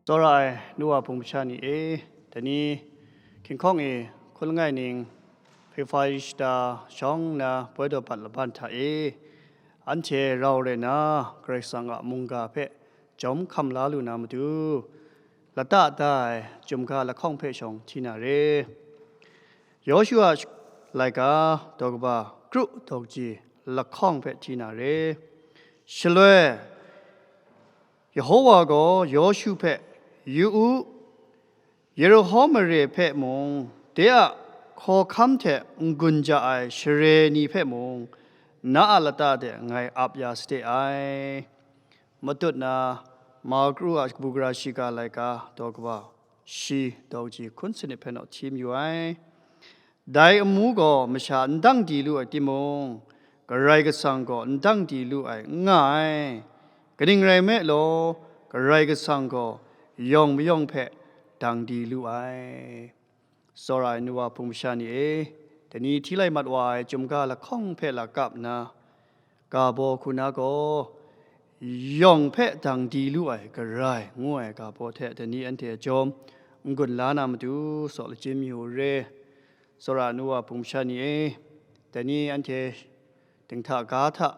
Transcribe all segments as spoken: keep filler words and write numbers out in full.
Tsawra ai nu wa hpung masha ni e, dai ni hkinghkawng e hkun langai ning hpe hpa shada shawng nna poi daw pat laban hta e, anhte rau rai nna Karai Kasang a mungga hpe jawm hkam la lu na matu, lata da ai chyum ga lahkawng hpe shawng hti na re. Yawshu a laika daw kaba kru daw kaji lahkawng hpe hti na re. Shaloi, Yehowa gaw Yawshu hpe, "Yu u, Yerihko mare hpe mung, de a hkawhkam hte n-gun ja ai share ni hpe mung, na a lata de ngai ap ya sade ai." Matut na, Marku a kabu gara shiga laika daw kaba shi daw kaji hkun sanit hpe naw hti mayu ai. Dai amu gaw masha n dang di lu ai timung, Karai Kasang gaw n dang di lu ai n nga ai. Kaning rai nme law, Karai Kasang gaw yawng mayawng hpe dang di lu ai. Tsawra ai nu wa hpung masha ni e, dai ni hti lai mat wa ai chyum ga lahkawng hpe la kap nna, ga baw hku na gaw, yawng hpe dang di lu ai Karai ngu ai ga baw hte dai ni anhte jawm n-gun la na matu saw lachyum yu u re. Tsawra nu wa hpung masha ni e, dai ni anhte dinghta ga hta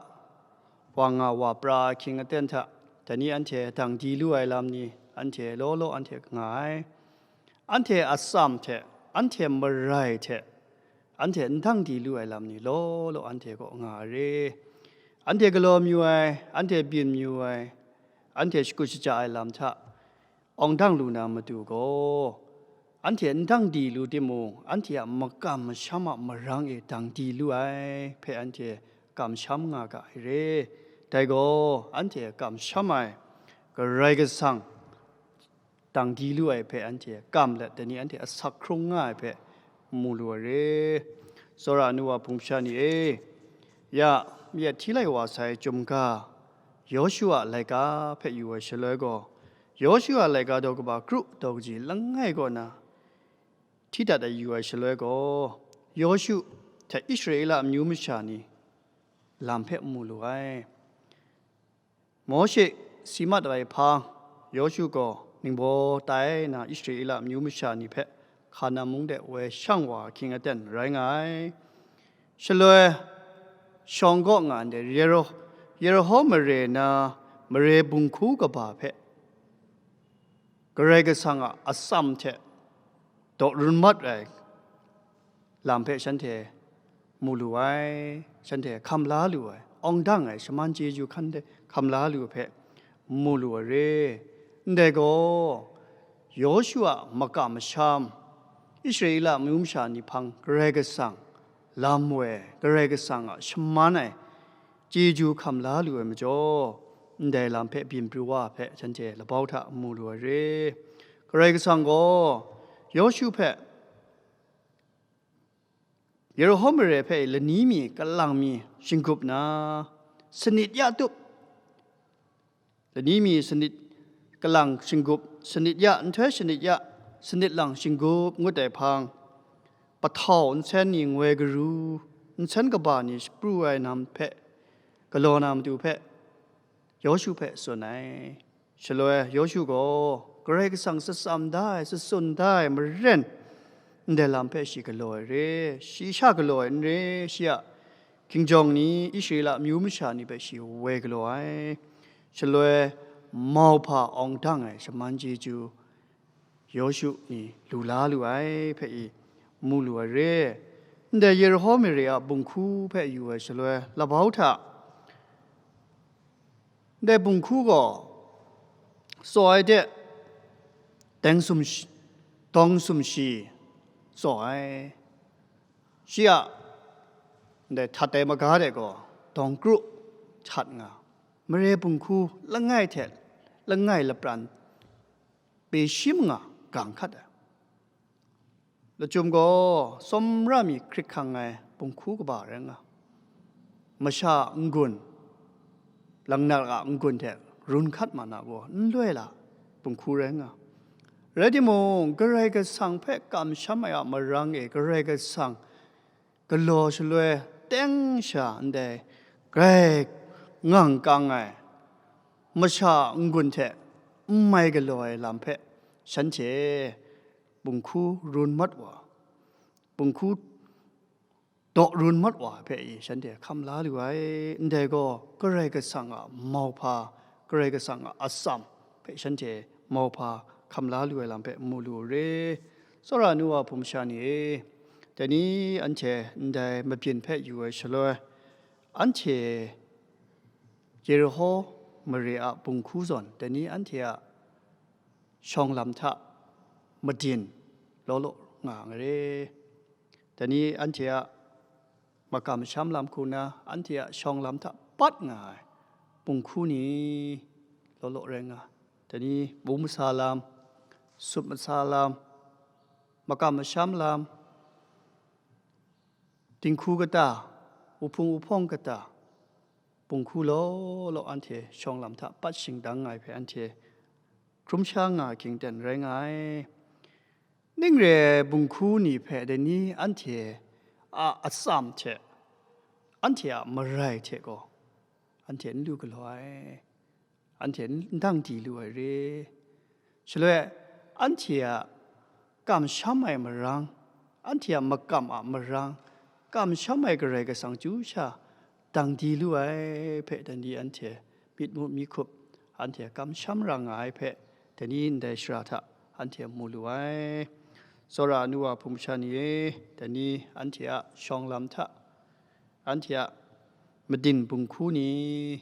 wa nga wa pra ahkying aten hta, dai ni anhte dang di lu ai lam ni, anhte law law anhte nga ai. Anhte atsam hte, anhte marai hte, anhte n dang di lu ai lam ni law law anhte kaw nga ai re. Anhte galaw mayu ai, anhte byin mayu ai, anhte shakut shaja ai lam hta awng dang lu na matu gaw, anhte n dang di lu timung, anhte a makam masham a marang e dang di lu ai hpe anhte kamsham nga ga ai re. Dai gaw, anhte kamsham ai Karai Kasang dang di lu ai hpe anhte kam let, dai ni anhte asak hkrung nga ai hpe mu lu ai re. Tsawra nu wa hpung masha ni e, ya, myit hti lai wa sai chyum ga, Yawshu a laika hpe yu ai shaloi gaw, Yawshu a laika daw kaba kru daw kaji langai kaw na hti dat ai yu ai shaloi gaw, Yawshu hte Israela amyu masha ni lam hpe mu lu ai. Mawshe si mat ai hpang, Yawshu gaw ningbaw tai na Israela amyu masha ni hpe Hkana mung de woi shang wa ahkying aten rai nga ai. Shaloi, shawng kaw nga ndai Yero-, Yerihko mare na mare bunghku kaba hpe Karai Kasang a atsam hte daw run mat ai lam hpe shanhte mu lu ai, shanhte hkam la lu ai, awng dang ai shaman chyeju hkan de hkam la lu ai hpe mu lu ai re. Ndai gaw, Yawshu a makam masham, Israela amyu masha ni hpang Karai Kasang lam woi, Karai Kasang a shaman ai chyeju hkam la lu ai majaw, ndai lam hpe byin pru wa hpe shanhte labau hta mu lu ai re. Karai Kasang gaw Yawshu hpe Yerihko mare hpe lani mi kalang mi shinggup na, sanit ya tup, lani mi sanit kalang shinggup, sanit ya, nhtoi sanit ya, sanit lang shinggup ngut ai hpang, pahtau nsen ni ngoi garu, nsen kaba ni shapru ai nam hpe galaw na matu hpe, Yawshu hpe tsun ai. Shaloi Yawshu gaw Karai Kasang shatsam da ai, shatsun da ai maren, ndai lam hpe shi galaw ai re, shi sha galaw ai n re, shi a hkinjawng ni, Israela amyu masha ni hpe shi woi galaw ai. Shaloi mauhpa awng dang ai shaman chyeju Yawshu ni lu la lu ai hpe i mu lu ai re. Ndai Yerihko mare a bunghku hpe yu ai shaloi labau hta, ndai bunghku gaw tsaw ai de, deng sum shi-, dawng sumshi tsaw ai. Shi a ndai htat ai maga de gaw dawng kru htat nga, mare bunghku langai hte langai lapran pyi shi manga gang hkat ai. Lachyum gaw tsawmra mi hkrit hkang ai bunghku kaba rai nga, masha n-gun, langnat a n-gun hte run hkat ma na gaw n loi la bunghku rai nga. Rai timung, Karai Kasang hpe kamsham ai a marang e Karai Kasang galaw shaloi teng sha ndai grai ngang kang ai masha n-gun hte n mai galaw ai lam hpe shanhte bunghku run mat wa, bunghku daw run mat wa hpe i shanhte hkam la lu ai. Ndai gaw Karai Kasang a mauhpa, Karai Kasang a atsam hpe shanhte mauhpa hkam la lu ai lam hpe mu lu u re. Tsawra nu wa hpung masha ni e, dai ni anhte ndai mabyin hpe yu ai shaloi, anhte Yeriho mare a bunghku zawn, dai ni anhte a shawng lam hta madin law law nga ai re. Dai ni anhte a makam masham lam hku na, anhte a shawng lam hta pat nga ai bunghku ni law law rai nga. Dai ni bu masa lam, sup masa lam, makam masham lam, dinghku kata, uhpung uhpawng kata, bunghku law law anhte shawng lam hta pat shingdang ai hpe anhte hkrum sha nga hkying ten rai nga ai. Ning re ai bunghku ni hpe dai ni anhte a atsam hte, anhte a marai hte gaw, anhte n lu galaw ai, anhte n dang di lu ai re. Shaloi anhte a kamsham ai marang, anhte a makam a marang, kamsham ai Karai Kasang chyu sha dang di lu ai hpe dai ni anhte myit mu mi hkup, anhte kamsham ra nga ai hpe dai ni ndai shara hta anhte mu lu ai. Tsawra nu wa hpung masha ni e, dai ni anhte a shawng lam hta, anhte a madin bunghku ni,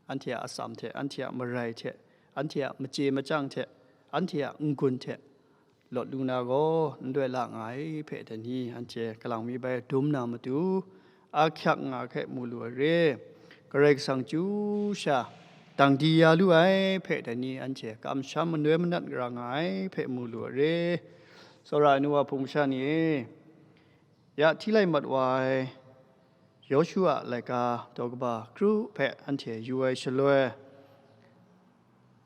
anhte a atsam hte, anhte a marai hte, anhte a machye machyang hte, anhte a n-gun hte lawt lu na gaw, n doi la nga ai hpe dai ni anhte kalang mi bai dum na matu, ahkyak nga hkrai mu lu ai re. Karai Kasang chyu sha dang di ya lu ai hpe dai ni anhte kamsham manoi manat ra nga ai hpe mu lu ai re. Tsawra ai nu wa hpung masha ni e, ya hti lai mat wa ai Yawshu a laika daw kaba kru hpe anhte yu ai shaloi,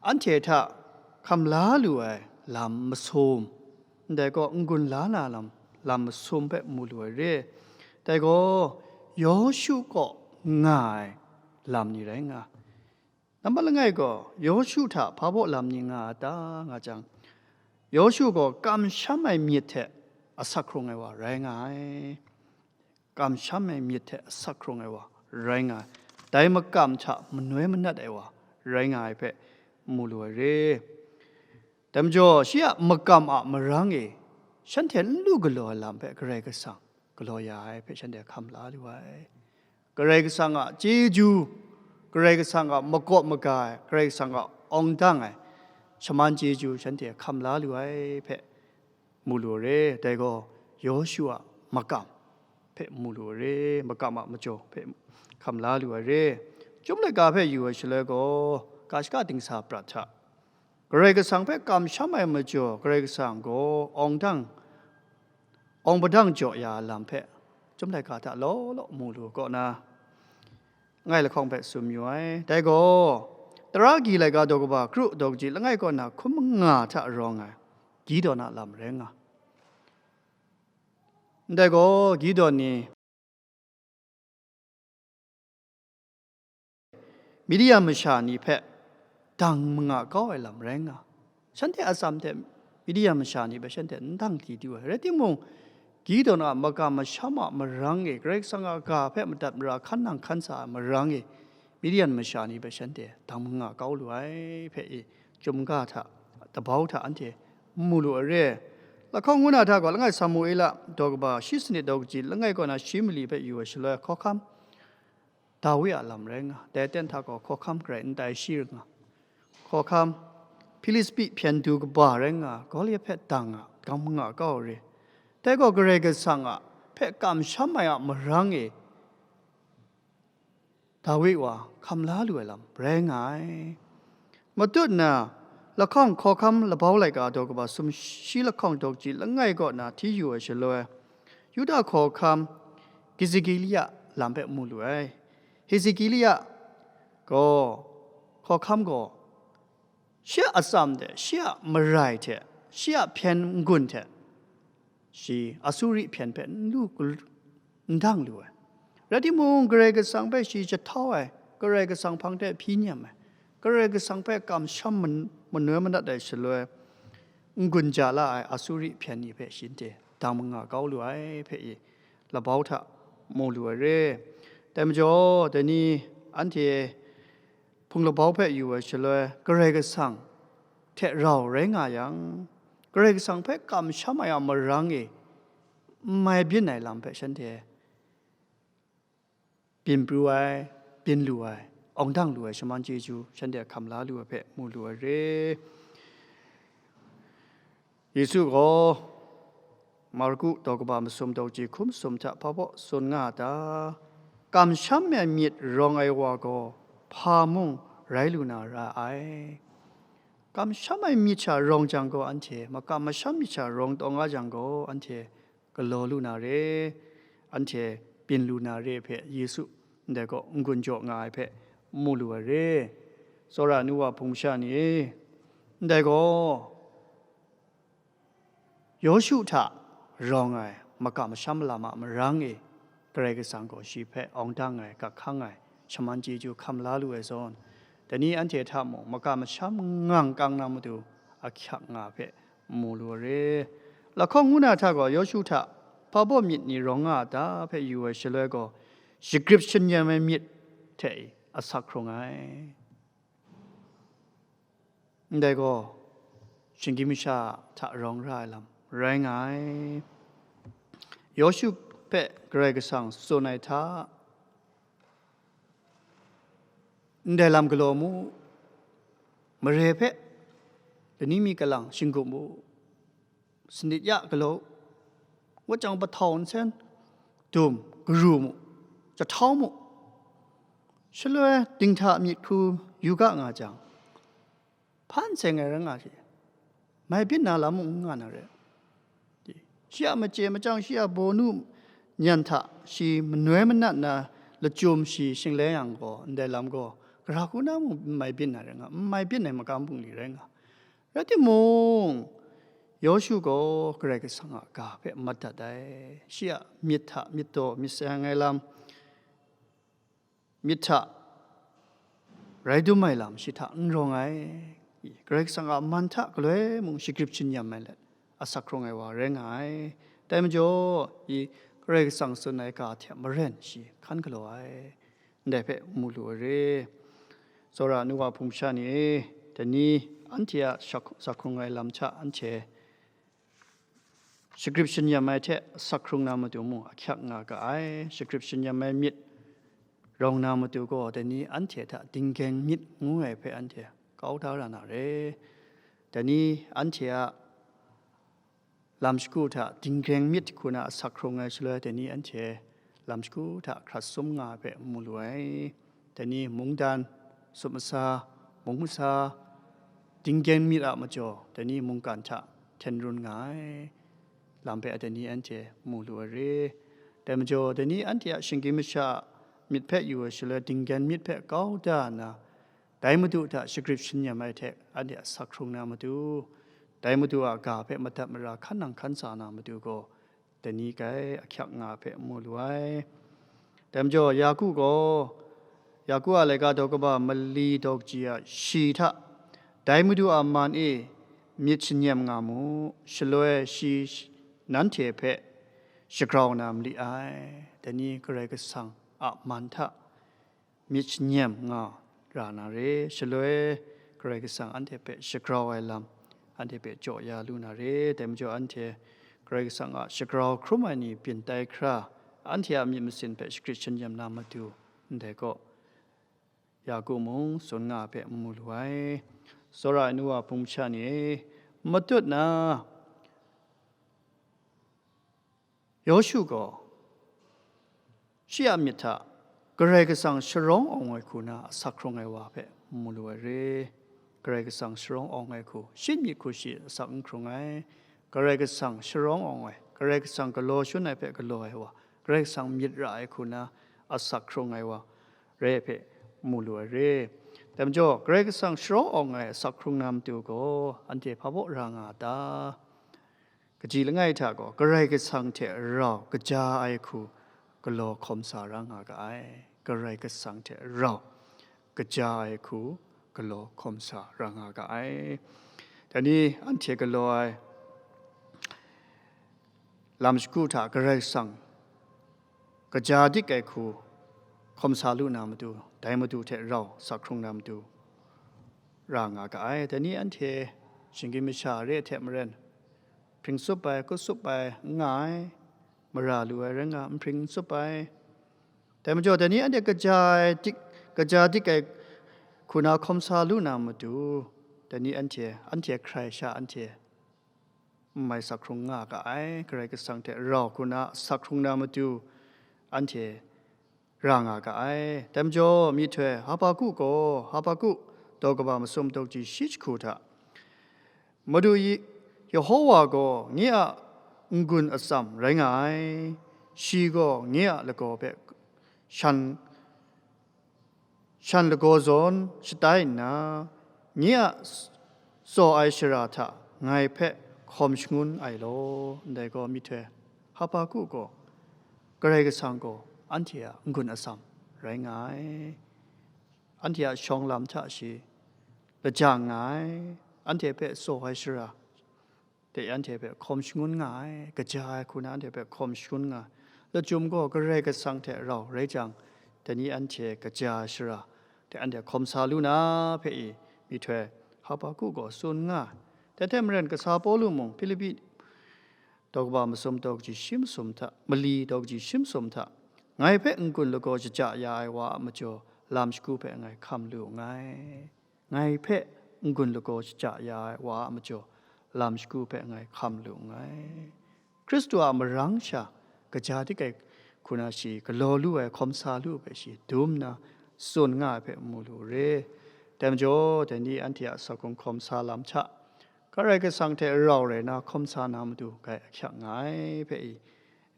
anhte hta hkam la lu ai lam masum, ndai gaw n-gun la na lam, lam masum hpe mu lu ai re. Dai gaw Yawshu kaw nga ai lam ni rai nga. Nambat langai gaw, Yawshu hta hpa baw lam ni nga a ta, nga jang, Yawshu gaw kamsham ai myit hte asak hkrung ai wa rai nga ai. Kamsham ai myit hte asak hkrung ai wa rai nga ai. Dai makam hta manoi manat ai wa rai nga ai hpe mu lu ai re. Dai majaw, shi a makam a marang e shanhte n lu galaw ai lam hpe Karai Kasang galaw ya ai hpe shanhte hkam la lu ai. Karai Kasang a chyeju, Karai Kasang a makawp maga ai, Karai Kasang a awng dang ai shaman chyeju shanhte hkam la lu ai hpe mu lu re. Dai gaw Yawshu a makam hpe mu lu re, makam a majaw hpe hkam la lu ai re. Chyum laika hpe yu ai shaloi gaw, ga shaka dingsa prat hta, Karai Kasang hpe kamsham ai majaw, Karai Kasang gaw awng dang, awng padang jaw ya ai lam hpe, Chyum laika hta law law mu lu kaw na, langai lahkawng hpe tsun yu ai. Dai gaw, Tara Kaji laika daw kaba kru daw kaji langai kaw na hkum manga hta rawng ai, Gideon a lam rai nga. Ndai gaw, Gideon ni Midian masha ni hpe dang manga kau ai lam rai nga. Shanhte atsam hte Midian masha ni hpe shanhte n dang di du ai. Rai timung, Gideon a makam masham a marang e, Karai Kasang a ga hpe madat mara hkan nang hkan sa ai marang e, Midian masha ni hpe shanhte dang manga kau lu ai hpe i, Chyum ga hta, dabau hta anhte n mu lu ai re. Lahkawng ngu na hta gaw, langai Samuela daw kaba shi sanit daw kaji langai kaw na shi mali hpe yu ai shaloi, hkawhkam Dawi a lam rai nga, dai aten hta gaw hkawhkam garai n tai shi rai nga, hkawhkam Hpilisti hpyen du kaba rai nga, Goliat hpe dang nga, dang manga kau ai re. Dai gaw Karai Kasang a hpe kamsham ai a marang e, Dawi wa hkam la lu ai lam rai nga ai. Matut na, lahkawng hkawhkam labau laika daw kaba sumshi lahkawng daw kaji langai kaw na hti yu ai shaloi, Yuda hkawhkam Hezekiah lam hpe mu lu ai. Hezekiah gaw, hkawhkam gaw, shi a atsam hte, shi a marai hte, shi a hpyen n-gun hte, shi Asuri hpyen hpe n lu, n dang lu ai. Rai timung, Karai Kasang hpe shi jahtau ai, Karai Kasang hpang de hpyi nem ai, Karai Kasang hpe kamsham man-, manoi manat ai shaloi, n-gun ja la ai Asuri hpyen ni hpe shanhte dang manga kau lu ai hpe i labau hta mu lu ai re. Dai majaw, dai ni anhte hpung labau hpe yu ai shaloi, Karai Kasang hte rau rai nga yang, Karai Kasang hpe kamsham ai a marang e n mai byin ai lam hpe shanhte byin pru ai, byin lu ai, awng dang lu ai shaman chyeju shanhte hkam la lu ai hpe mu lu ai re. Yesu gaw Marku daw kaba masum daw ji hkum sum hta hpa baw tsun nga a ta? Kamsham ai myit rawng ai wa gaw hpa mung rai lu na ra ai. Kamsham ai myit sha rawng jang gaw, anhte makam masham myit sha rawng taw nga jang gaw, anhte galaw lu na re, anhte byin lu na re hpe Yesu ndai gaw n-gun jaw nga ai hpe mu lu ai re. Tsawra ai nu wa hpung masha ni e, ndai gaw Yawshu hta rawng ai makam masham lam a marang e, Karai Kasang gaw shi hpe awng dang ai, gak hkang ai, shaman chyeju hkam la lu ai zawn, dai ni anhte hta mung makam masham ngang kang na matu ahkyak nga hpe mu lu ai re. Lahkawng ngu na hta gaw Yawshu hta hpa baw myit ni rawng nga a ta hpe yu ai shaloi gaw, shagrip shanyam ai myit hte asak hkrung ai. Ndai gaw, shinggyim masha hta rawng ra ai lam rai nga ai. Yawshu hpe Karai Kasang tsun ai hta, ndai lam galaw mu, mare hpe lani mi kalang shinggum u, sanit ya galaw, ngut jang pahtau nsen, dum, garu mu, jahtau mu, shaloi dinghta myit hku yu ga nga jang, hpan seng ai rai nga shi, mai byin na lam mung n nga na re. Shi a machye machyang, shi a bawnu nyan hta shi manoi manat na lachyum shi shingleng yang gaw, ndai lam gaw, gara hku na mung n mai byin na rai nga, n mai byin ai makam bungli rai nga. Rai timung, Yawshu gaw Karai Kasang a ga hpe mat dat ai. Shi a myit hta myit daw myit seng ai lam, myit hta rai dum ai lam shi hta n rawng ai. Karai Kasang a man hta galoi mung shagrip shanyam ai let, asak hkrung ai wa rai nga ai. Dai majaw, i Karai Kasang tsun ai ga hte maren shi hkan galaw ai. Ndai hpe mu lu ai re. Tsawra ai nu wa hpung masha ni e, dai ni anhte a shak-, asak hkrung ai lam hta anhte shagrip shanyam ai hte asak hkrung na matu mung ahkyak nga ga ai. Shagrip shanyam ai myit rawng na matu gaw, dai ni anhte hta dinggyeng myit ngu ai hpe anhte kau da ra na re. Dai ni anhte a lam shagu hta dinggyeng myit hku na asak hkrung ai shaloi, dai ni anhte lam shagu hta hkrat sum nga ai hpe mu lu ai. Dai ni mungdan, sup masa, mung masa, dinggyeng myit a majaw, dai ni mungkan hta hten run nga ai lam hpe dai ni anhte mu lu ai re. Dai majaw, dai ni anhte a shinggyim masha a myit hpe yu ai shaloi, dinggyeng myit hpe kau da nna, dai Madu hta shagrip shanyam ai hte anhte asak hkrung na matu, dai Madu a ga hpe madat mara hkan nang hkan sa na matu gaw, dai ni grai ahkyak nga hpe mu lu ai. Dai majaw, Yaku gaw, Yaku a laika daw kaba mali daw kaji a shi hta, dai Madu a man e myit shanyam nga mu, shaloi shi nanhte hpe shagrau na mali ai. Dai ni Karai Kasang a man hta myit shanyam nga ra na re, shaloi Karai Kasang anhte hpe shagrau ai lam, anhte hpe jaw ya lu na re. Dai majaw, anhte Karai Kasang a shagrau hkrum ai ni byin tai hkra, anhte a myit masin hpe shagrit shanyam na matu, ndai gaw, Yaku mung tsun nga ai hpe mu lu ai. Tsawra ai nu wa hpung masha ni e, matut na, Yawshu gaw shi a myit hta Karai Kasang sharawng awng ai hku na asak hkrung ai wa hpe mu lu ai re. Karai Kasang sharawng awng ai hku, shi myit hku shi asak n hkrung ai. Karai Kasang sharawng awng ai, Karai Kasang galaw shun ai hpe galaw ai wa, Karai Kasang myit ra ai hku na asak hkrung ai wa rai ai hpe mu lu ai re. Dai majaw, Karai Kasang sharawng awng ai asak hkrung na matu gaw, anhte hpa baw ra nga a ta? Kaji langai hta gaw, Karai Kasang hte rau kaja ai hku galaw hkawm sa ra nga ga ai. Karai Kasang hte rau kaja ai hku galaw hkawm sa ra nga ga ai. Dai ni anhte galaw ai lam shagu hta Karai Kasang kaja dik ai hku hkawm sa lu na matu, dai matu hte rau sak hkrung na matu ra nga ga ai. Dai ni anhte shinggyim masha re ai hte maren, hpring tsup ai, kut tsup ai n nga ai, mara lu ai rai nga, n hpring n tsup ai. Dai majaw, dai ni anhte kaja ai dik, kaja dik ai hku na hkawm sa lu na matu, dai ni anhte, anhte hkrai sha anhte n mai sak hkrung nga ga ai, Karai Kasang hte rau hku na sak hkrung na matu, anhte ra nga ga ai. Dai majaw, myihtoi Hpaku gaw, Hpaku daw kaba masum daw kaji shi jahku hta, Madu Ye-, Yehowa gaw nye a n-gun atsam rai nga ai, shi gaw nye a lagaw hpe shan, shan lagaw zawn shatai nna, nye a s-, tsaw ai shara hta ngai hpe hkawm shangun ai law. Ndai gaw, myihtoi Hpaku gaw, Karai Kasang gaw anhte a n-gun atsam rai nga ai, anhte a shawng lam hta shi lajang nga ai, anhte hpe tsaw ai shara de anhte hpe hkawm shangun nga ai, kaja ai hku na anhte hpe hkawm shangun nga ai. Lachyum gaw Karai Kasang hte rau rai jang, dai ni anhte kaja ai shara de anhte hkawm sa lu na hpe i myihtoi Hpaku gaw tsun nga ai. Dai hte maren, kasa Pawlu mung Hpilipi daw kaba masum daw kaji shi masum hta, mali daw kaji shi masum hta, ngai hpe n-gun lagaw shaja ya ai wa a majaw lam shagu hpe ngai hkam lu nngai. Ngai hpe n-gun lagaw shaja ya ai wa a majaw lam shagu hpe ngai hkam lu nngai. Hkristu a marang sha kaja dik ai hku na shi galaw lu ai, hkawm sa lu ai hpe shi dum nna tsun nga ai hpe mu lu re. Dai majaw, dai ni anhte a sak hkrung hkawm sa lam hta, Karai Kasang hte rau rai na hkawm sa na matu grai ahkyak nga ai hpe i,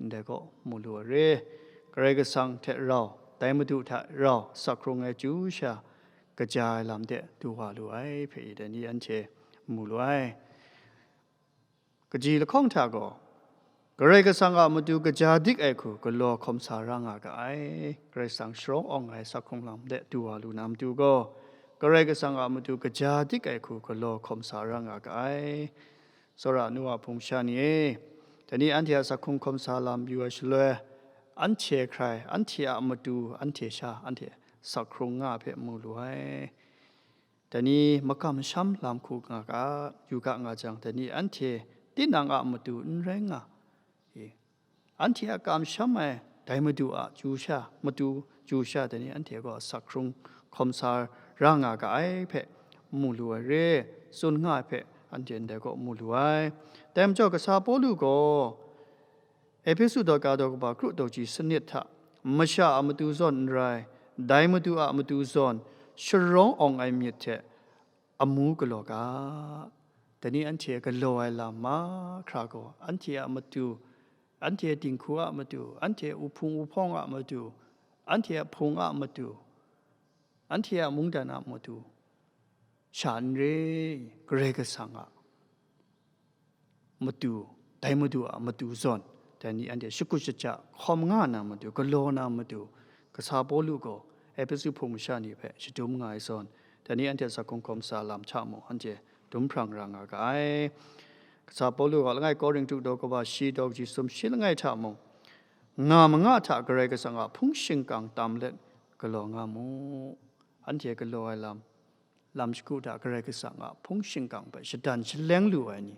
ndai gaw mu lu ai re. Karai Kasang hte rau, dai madu hta rau sak hkrung ai chyu sha kaja ai lam de du wa lu ai hpe i, dai ni anhte mu lu ai. Kaji lahkawng hta gaw, Karai Kasang a matu kaja dik ai hku galaw hkawm sa ra nga ga ai. Karai Kasang sharawng awng ai sak hkrung lam de du wa lu na matu gaw, Karai Kasang a matu kaja dik ai hku galaw hkawm sa ra nga ga ai. Tsawra nu a hpung sha ni e, dai ni anhte a sak hkrung hkawm sa lam yu ai shaloi, anhte hkrai, anhte a matu, anhte sha, anhte sak hkrung nga hpe mu lu ai. Dai ni makam masham lam hku nga ga, yu ga nga jang, dai ni anhte tinang a matu n rai nga, e, anhte a kamsham ai dai madu a chyu sha, matu chyu sha, dai ni anhte gaw sak hkrung hkawm sa ra nga ga ai hpe mu lu ai re, tsun nga ai hpe anhte ndai gaw mu lu ai. Dai majaw, kasa Pawlu gaw Ehpesu daw ka daw kaba kru daw ji sanit hta, masha a matu zawn n rai, dai madu a matu zawn sharawng awng ai myit hte amu galaw ga, dai ni anhte galaw ai lam mahkra gaw, anhte a matu, anhte dinghku a matu, anhte uhpung uhpawng a matu, anhte a hpung a matu, anhte a mungdan a matu sha n re, Karai Kasang a matu, dai madu a matu zawn, dai ni anhte shakut shaja hkawm nga na matu, galaw na matu, kasa Pawlu gaw Ehpesu hpung masha ni hpe shadum nga ai zawn, dai ni anhte sak hkrung hkawm sa lam hta mung, anhte dum hprang ra nga ga ai. Kasa Pawlu gaw langai Korinhtu daw kaba shi daw kaji sum shi langai hta mung, nga manga hta Karai Kasang a hpung shingkang tam let galaw nga mu. Anhte galaw ai lam, lam shagu hta Karai Kasang a hpung shingkang hpe shadan shaleng lu ai ni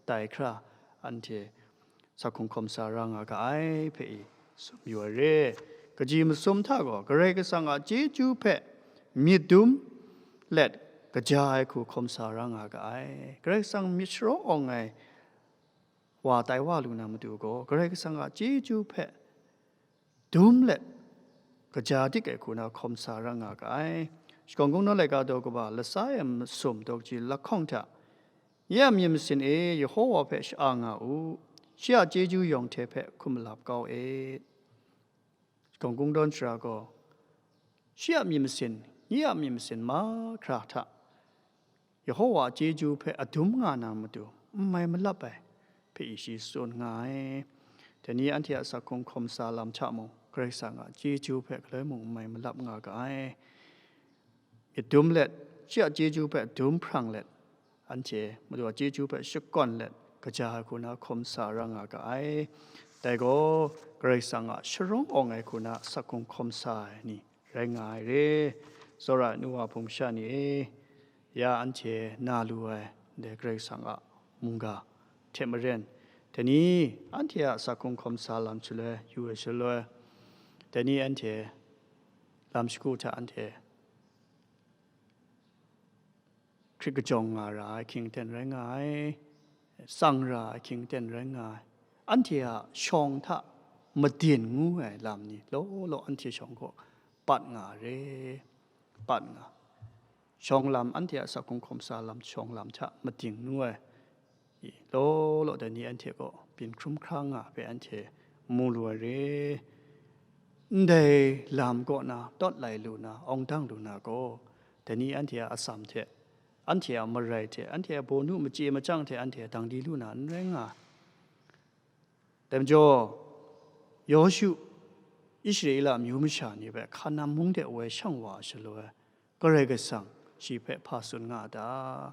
tai hkra, anhte sak hkrung hkawm sa ra nga ga ai hpe i tsun yu ai re. Kaji masum hta gaw Karai Kasang a chyeju hpe myit dum let kaja ai hku hkawm sa ra nga ga ai. Karai Kasang myit sharawng awng ai wa tai wa lu na matu gaw, Karai Kasang a chyeju hpe dum let kaja dik ai hku na hkawm sa ra nga ga ai. Shakawn Kungdawn laika daw kaba lasa e masum daw kaji lahkawng hta, Nye a myit masin e, Yehowa hpe sha-a nga u, shi a chyeju yawng hte hpe hkum malap kau e. Shakawn Kungdawn sara gaw, shi a myit masin, nye a myit masin mahkra hta Yehowa a chyeju hpe adum nga na matu n mai malap ai hpe i shi tsun nga ai. Dai ni anhte a sak hkrung hkawm sa lam hta mung, Karai Kasang a chyeju hpe galoi mung n mai malap nga ga ai. Myit dum let shi a chyeju hpe dum hprang let, anhte Madu a chyeju hpe shakawn let, kaja ai hku na hkawm sa ra nga ga ai. Dai gaw, Karai Kasang a sharawng awng ai hku na asak hkrung hkawm sa ai ni rai nga ai re. Tsawra ai nu wa hpung sha ni e, ya anhte na lu ai, ndai Karai Kasang a mungga hte maren, dai ni anhte a asak hkrung hkawm sa lam shaloi, yu ai shaloi, dai ni anhte lam shagu hta anhte hkrit kajawng nga ra ai hkying ten rai nga ai, tsang ra ai hkying ten rai nga ai, anhte a shawng hta madin ngu ai lam ni law law anhte shawng kaw pat nga re, pat nga. Shawng lam, anhte a asak hkrung hkawm sa lam shawng lam hta madin ngu ai, i, law law dai ni anhte gaw byin hkrum hkra nga ai hpe anhte mu lu ai re. Ndai lam kaw na tawt lai lu na, awng dang lu na gaw, dai ni anhte a atsam hte, anhte a marai hte, anhte a bawnu machye machyang hte anhte dang di lu na n rai nga ai. Dai majaw, Yawshu, Israela amyu masha ni hpe Hkanan mung de woi shang wa ai shaloi, Karai Kasang shi hpe hpa tsun nga a ta?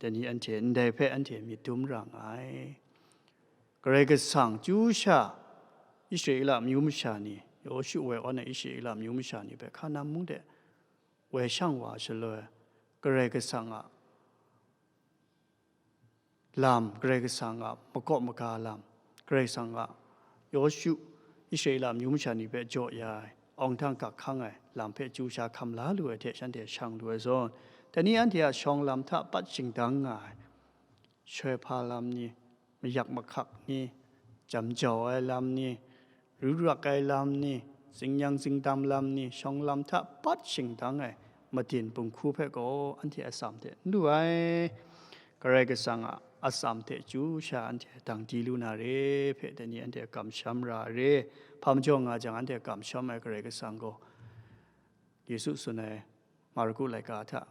Dai ni anhte ndai hpe anhte myit dum ra nga ai. Karai Kasang chyu sha Israela amyu masha ni, Yawshu woi awn ai Israela amyu masha ni hpe Hkanan mung de woi shang wa ai shaloi, Karai Kasang a lam, Karai Kasang a makawp maga lam, Karai Kasang a Yawshu, Israela amyu masha ni hpe jaw ya ai, awng dang gak hkang ai lam hpe chyu sha hkam la lu ai hte shanhte shang lu ai zawn, dai ni anhte a shawng lam hta pat shingdang nga ai, shoi hpa lam ni, mayak mahkak ni, jam jau ai lam ni, ru rak ai lam ni, zingnyang zingdam lam ni, shawng lam hta pat shingdang ai madin bunghku hpe gaw anhte atsam hte n lu ai. Karai Kasang a atsam hte chyu sha anhte dang di lu na re hpe, dai ni anhte kamsham ra ai re. Hpa majaw nga jang, anhte kamsham ai Karai Kasang gaw, Yesu tsun ai Marku laika hta,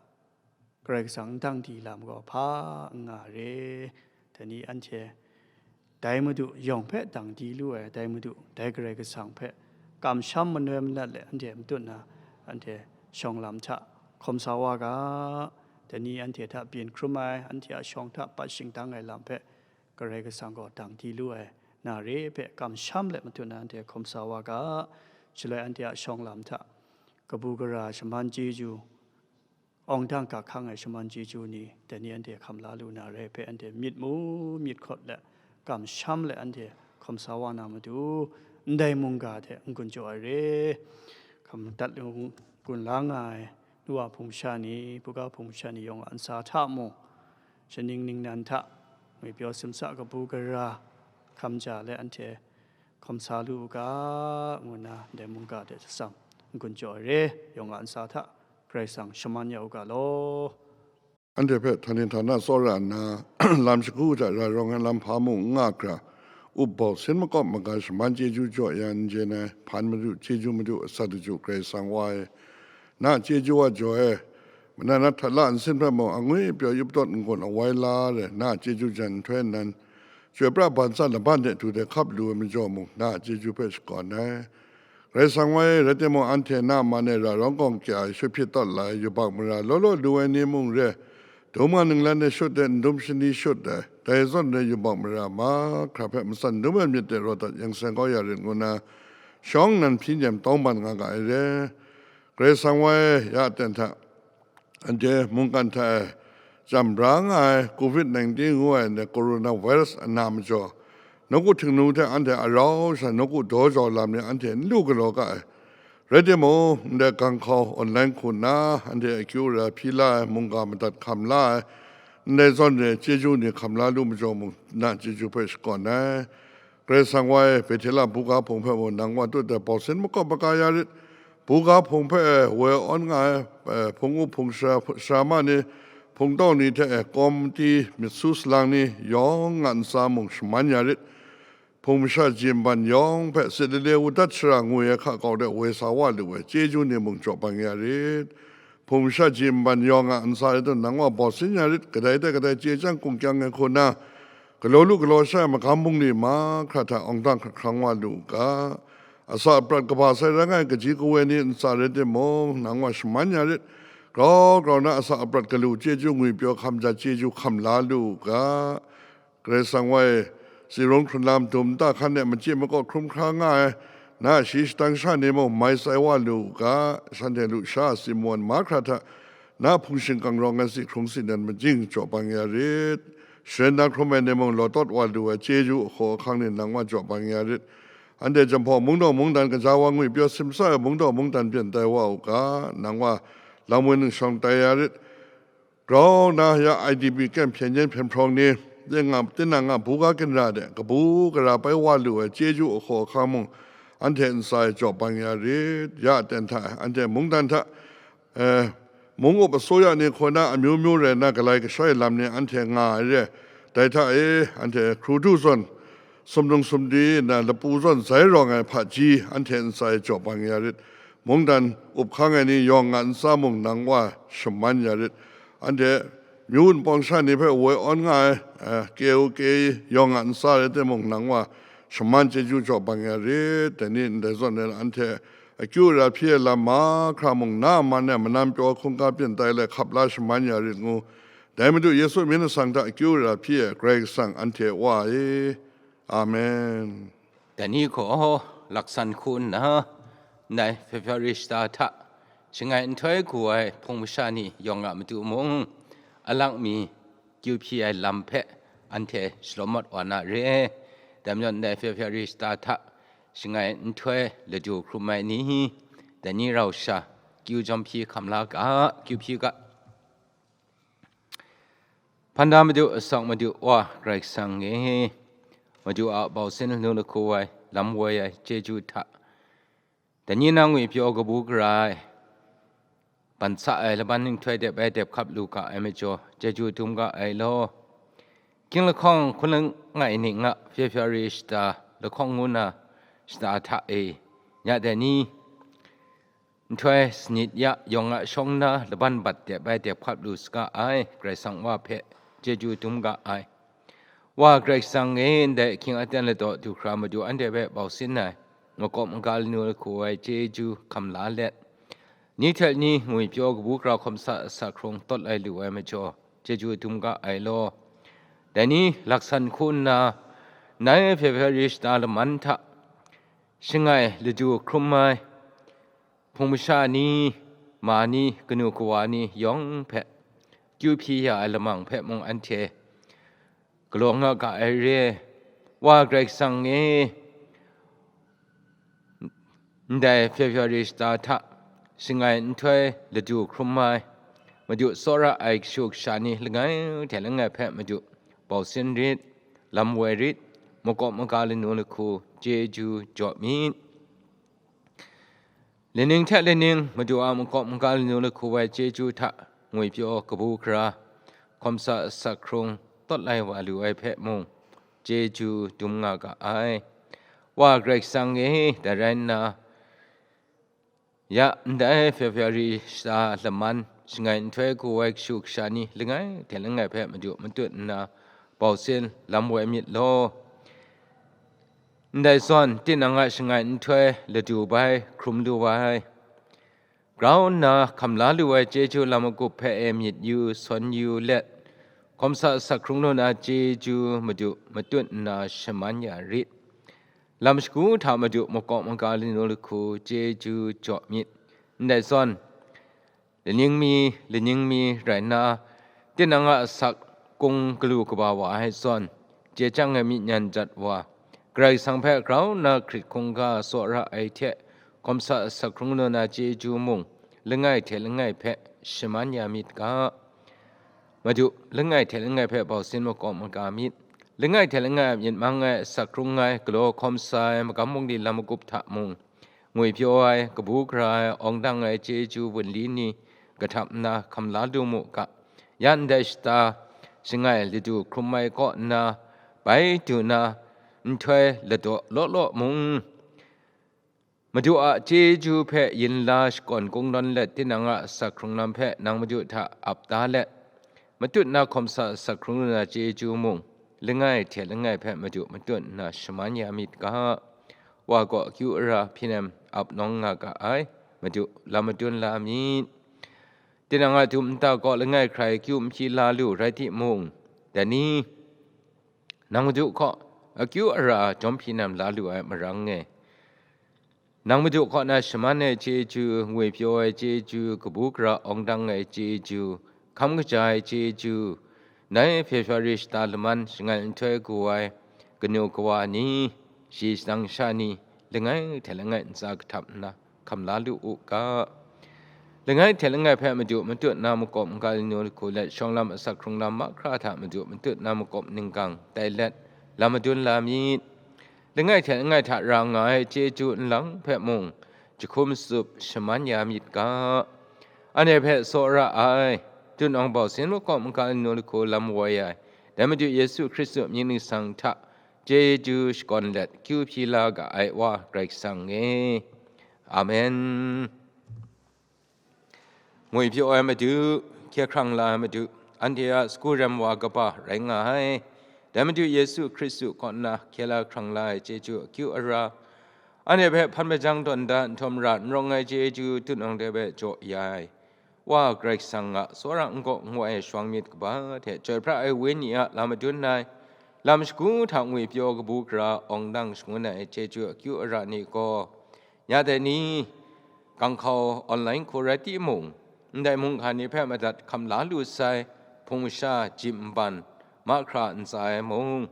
Karai Kasang n dang di lam gaw hpa n nga ai re. Dai ni anhte dai Madu yawng hpe dang di lu ai, dai Madu, dai Karai Kasang hpe kamsham manoi manat let anhte matut na, anhte shawng lam hta hkawm sa wa ga, dai ni anhte hta byin hkrum ai, anhte a shawng hta pat shingdang ai lam hpe Karai Kasang gaw dang di lu ai na re hpe kamsham let matut na anhte hkawm sa wa ga, shaloi anhte a shawng lam hta kabu gara shaman chyeju, awng dang gak hkang ai shaman chyeju ni, dai ni anhte hkam la lu na re hpe anhte myit mu myit hkawt let, kamsham let anhte hkawm sa wa na matu, ndai mungga hte n-gun jaw ai re. Hkam dat lu, gun la nga ai nu wa hpung sha ni, buga hpung sha ni yawng a ntsa hta mung, shaning ningnan hta ngwi pyaw simsa kabu gara hkam ja let anhte hkawm sa lu u ga, ngu nna ndai mungga de atsam n-gun jaw ai re. Yawng a ntsa hta Karai Kasang shaman ya u ga law. Anhte hpe htani htana tsawra nna, lam shagu hta rai rawng ai lam hpa mung n nga hkra, up bau sin makawp maga shaman chyeju jaw ya n jen ai, hpan madu, chyeju madu, atsat aju Karai Kasang Wa e, na a chyeju wa jaw e, manan na htat la nsin hpe mung, angwi pyaw yup tawt n-gun awai la re, na a chyeju jan nhtoi nnan, chyoi pra ban tsan laban de du de hkap lu ai majaw mung, na a chyeju hpe shakawn ai. Karai Kasang Wa e, rai timung, anhte na man e ra rawng gawng kya ai shut hpyit tawt la ai yubak mara law law lu ai ni mung re, dum nga ninglan e shut ai, n dum shani shut ai, dai zawn re yubak mara mahkra hpe matsan dum ai myit de raw dat yang seng kau ya rit ngu nna, shawng nnan hpyi nem tawng ban nga ga ai re. Karai Kasang Wa e, ya aten hta, anhte mungkan hta e jam bra nga ai covid nineteen ngu ai ndai coronavirus a na majaw, nawku htingnu hte anhte a rau sha nawku daw jau lam ni anhte n lu galaw ga ai. Rai timung, ndai gang hkau online hku nna anhte akyu ara hpyi la ai mungga madat hkam la ai, ndai zawn re chyeju ni hkam la lu majaw mung, na chyeju hpe shakawn ai. Karai Kasang Wa e, Bethela buga hpung hpe mung nang wa tut ai bawsin makawp maga ya rit. Buga hpung hpe woi awn nga ai, eh, hpung up hpung sara, sara ma ni, hpungtau ni hte, eh, kawmti myit su salang ni yawng a ntsa mung shaman ya rit. Hpung masha ji nban yawng hpe sit lale wudat shara ngwi ai hka kau de woi sa wa lu ai chyeju ni mung jaw bang ya rit. Hpung masha ji nban yawng a ntsa e tun nang wa bawsin ya rit, kadai hte kadai chye chyang kung kyang ai hku na, galaw lu galaw sha ai magam bungli mahkra hta awng dang hkrat hkrang wa lu u ga, asak aprat kaba sai rai nga ai kaji kawe ni ntsa rai timung, nang wa shaman ya rit, grau grau na asak aprat galu chyeju ngwipyaw hkam jat chyeju hkam la lu u ga. Karai Kasang wa e, tsi rung hkrun lam dum nta hkan e machye makaw hkrum hkra nga ai, na a shi shadang sha ni mung mai tsai wa lu u ga, shanhte lusha a simwan mahkra hta, na hpung shingkang rawng ai si hkrung si nan majing jaw bang ya rit. Sharen na hkrum ai ni mung law tawt wa lu ai chyeju ahkaw ahkang ni nang wa jaw bang ya rit. Anhte Jinghpaw mungdaw mungdan kaja wa ngwipyaw simsa ai mungdaw mungdan byin tai wa u ga, nang wa lam woi ningshawng tai ya rit. Grau na ya I D P camp hpyen yen hpyen hprawng ni, tinang a, tinang a buga ginra de kabu gara pai wa lu ai chyeju ahkaw ahkang mung, anhte ntsa e jaw bang ya rit. Ya aten hta e, anhte mungdan hta, eh, mung up asoya ni hkaw na amyu myu rai na galai kashai lam ni anhte nga ai re. Dai hta e, anhte hkrudu zawn, sumnung sumdi na lapu zawn zai rawng ai hpaji anhte ntsa e jaw bang ya rit. Mungdan up hkang ai ni yawng nga ntsa mung nang wa shaman ya rit. Anhte myu npawng sha ni hpe woi awn nga ai, eh, K O K yawng nga ntsa rai timung, nang wa shaman chyeju jaw bang ya rit. Dai ni ndai zawn e anhte akyu ara hpyi ai lam mahkra mung na a man e manam pyaw hkungga byin tai let hkap la shaman ya rit ngu. Dai Madu Yesu myit masang hta akyu ara hpyi ai Karai Kasang anhte Wa e. Amen. Dai ni gaw laksan hku nna, ndai February shata hta shangai nhtoi hku ai hpung masha ni yawng a matu mung, alak mi kyu hpyi ai lam hpe anhte shalawm mat wa na re. Dai majaw, ndai February shata hta shangai nhtoi ladu hkrum ai ni, dai ni rau sha kyu jawm hpyi hkam la ga, kyu hpyi ga. Hpan da Madu, asak Madu Wa Karai Kasang e, Madu a bau sin lanu lahku ai, lam woi ai chyeju hta, dai ni na ngwipyaw kabu gara ai, ban sa ai laban nhtoi dep ai dep hkap lu ga ai majaw, chyeju dum ga ai law. King lahkawng hkun langai ning a February shata lahkawng ngu na shata hta e, ya dai ni, nhtoi sanit ya yawng a shawng na laban bat dep ai dep hkap lu saga ai, Karai Kasang Wa hpe chyeju dum ga ai. Wa Karai Kasang e, ndai ahkying aten ladaw du hkra Madu anhte hpe bau sin ai, makawp maga lanu lahku ai chyeju hkam la let, ni hte ni ngwipyaw kabu gara hkawm sa asak hkrung tawt lai lu ai majaw, chyeju dum ga ai law. Dai ni laksan hku nna, ndai February shata laman hta shangai ladu hkrum ai, hpung masha ni, ma ni, kanu kawa ni yawng hpe kyu hpyi ya ai lamang hpe mung anhte galaw nga ga ai re. Wa Karai Kasang e, ndai February shata hta shangai nhtoi ladu hkrum ai, Madu tsawra ai kashu kasha ni langai hte langai hpe Madu bau sin rit, lam woi rit, makawp maga lanu lahku chyeju jaw myit. Laning hte laning Madu a makawp maga lanu lahku ai chyeju hta ngwipyaw kabu gara, hkawm sa asak hkrung tawt lai wa lu ai hpe mung, chyeju dum nga ga ai. Wa Karai Kasang e, dai rai nna, ya ndai February shata laman shangai nhtoi hku ai kashu kasha ni langai hte langai hpe Madu matut nna bau sin lam woi myit law. Ndai zawn, tinang a shangai nhtoi ladu bai hkrum lu ai, grau nna hkam la lu ai chyeju lam magup hpe e myit yu, sawn yu let, hkawm sa asak hkrung lu na chyeju Madu matut nna shaman ya rit. Lam shagu hta Madu makawp maga lanu lahku chyeju jaw myit. Ndai zawn, laning mi, laning mi rai nna, tinang a asak kung galu kaba wa ai zawn, chye chyang ai myit nyan jat wa, Karai Kasang hpe grau nna hkrit hkungga tsawra ai hte, hkawm sa asak hkrung lu na chyeju mung, langai hte langai hpe shaman ya myit ga. Madu, langai hte langai hpe bau sin makawp maga myit. Langai hte langai a myit mang ai, asak hkrung ai, galaw hkawm sa ai, magam bungli lam magup hta mung, ngwipyaw ai, kabu gara ai, awng dang ai chyeju wunli ni kahtap nna hkam la lu mu ga. Ya ndai shata shangai ladu hkrum ai kaw nna, bai du na nhtoi ladaw law law mung, Madu a chyeju hpe yin la shakawn kungdawn let, tinang a asak hkrung lam hpe nang Madu hta ap da let, matut na hkawm sa asak hkrung lu na chyeju mung, langai hte langai hpe Madu matut nna shaman ya myit ga. Wa gaw akyu ara hpyi nem ap nawng nga ga ai, Madu lam madun la myit. Tinang a dum nta kaw langai hkrai akyu n hpyi la lu rai timung, dai ni, nang Madu hkaw akyu ara jawm hpyi nam la lu ai marang e. Nang Madu kaw na shaman ai chyeju, ngwi pyaw ai chyeju, kabu gara awng dang ai chyeju, hkam kaja ai chyeju, ndai February shata laman shangai nhtoi kaw ai kanu kawa ni, shi shadang sha ni, langai hte langai ntsa kahtap nna hkam la lu u ga. Langai hte langai hpe Madu matut na makawp n-ga lanu lahku let, shawng lam asak hkrung lam mahkra hta Madu matut na makawp ninggang tai let, lam madun la myit. Langai hte langai hta ra nga ai chyeju nlang hpe mung jahkum tsup shaman ya myit ga. Anhte hpe tsawra ai, dun awng bau sin makawp n-ga lanu lahku lam woi ai, dai Madu Yesu Hkristu mying ningsang hta chyeju shakawn let akyu hpyi la ga ai Wa Karai Kasang e. Amen. Ngwi pyaw ai Madu, hkye hkrang la ai Madu, anhte a sagu rem wa kaba rai nga ai. Dai Madu Yesu Hkristu kaw nna hkye la hkrang la ai chyeju akyu ara, anhte hpe hpan majang tawn da nhtawm ra n rawng ai chyeju dun awng de hpe jaw ya ai. Wa Karai Kasang a tsawra n-gaw n-wai ai shawang myit kaba hte chyoi pra ai Wenyi a lam madun ai, lam shagu hta ngwi pyaw kabu gara awng dang shangun ai chyeju akyu ara ni gaw, ya dai ni, ganghkau online hku rai timung, ndai mungga ni hpe madat hkam la lu sai, hpung masha jim nban, mahkra ntsa ai mung,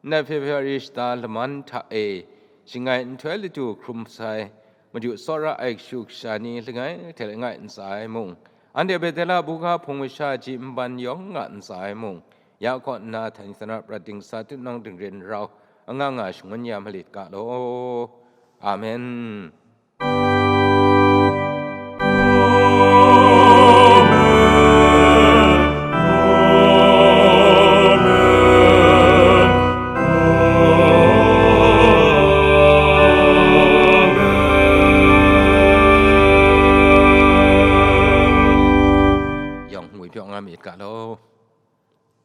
ndai February shata laman hta e, shangai nhtoi latu hkrum sai, Madu tsawra ai kashu kasha ni langai hte langai ntsa ai mung, anhte Betela buga hpung masha jim nban yawng nga ntsa ai mung, ya kaw nna htangsana prat dingsa tutnawng dingrin rau anga nga shangun ya malit ga law. Amen.